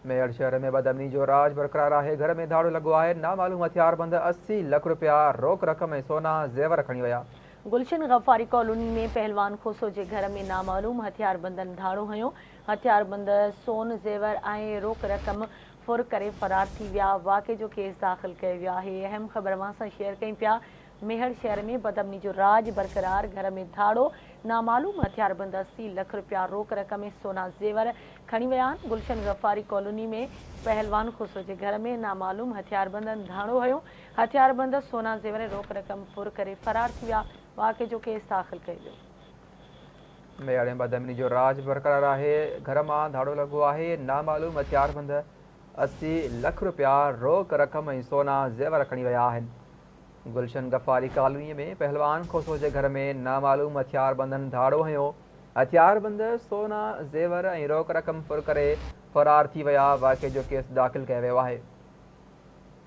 ميهڙ شهر ۾ بدامني جو راڄ برقرار آهي، گهر ۾ ڌاڙو لڳو آهي، نامعلوم هٿياربند 80 لک رپيا روڪ رقم ۽ سونا زيور کڻي ويا. گلشن غفاري ڪالوني ۾ پهلوان کوسو جي گهر ۾ نامعلوم هٿياربندن ڌاڙو هنيو، هٿياربند سون، زيور ۽ روڪ رقم ڦر ڪري فرار ٿي ويا، واقعي جو ڪيس داخل ڪيو ويو آهي. اهم خبر اوهان سان شيئر ڪيون پيا، ميهڙ شهر ۾ بدامني جو راڄ برقرار، گهر ۾ ڌاڙو، نامعلوم هٿياربند 80 لک رپيا روڪ رقم ۽ سونا زيور کڻي ويا آهن. گلشن غفاري ڪالوني ۾ پهلوان خسرو جي گهر ۾ نامعلوم هٿياربندن ڌاڙو هنيو، هٿياربند سونا زيور ۽ روڪ رقم ڦر ڪري فرار ٿي ويا، واقعي جو ڪيس داخل ڪيو ويو. ميهڙ ۾ بدامني جو راڄ برقرار آهي، گهر مان ڌاڙو لڳو آهي، نامعلوم هٿياربند 80 لک رپيا روڪ رقم ۽ سونا زيور کڻي ويا آهن. گلشن غفاري ڪالوني ۾ پهلوان کوسو جي گهر ۾ نامعلوم هٿياربندن ڌاڙو هنيو، هٿياربند سونا، زيور ۽ روڪ رقم ڦر ڪري فرار ٿي ويا، واقعي جو ڪيس داخل ڪيو ويو آهي.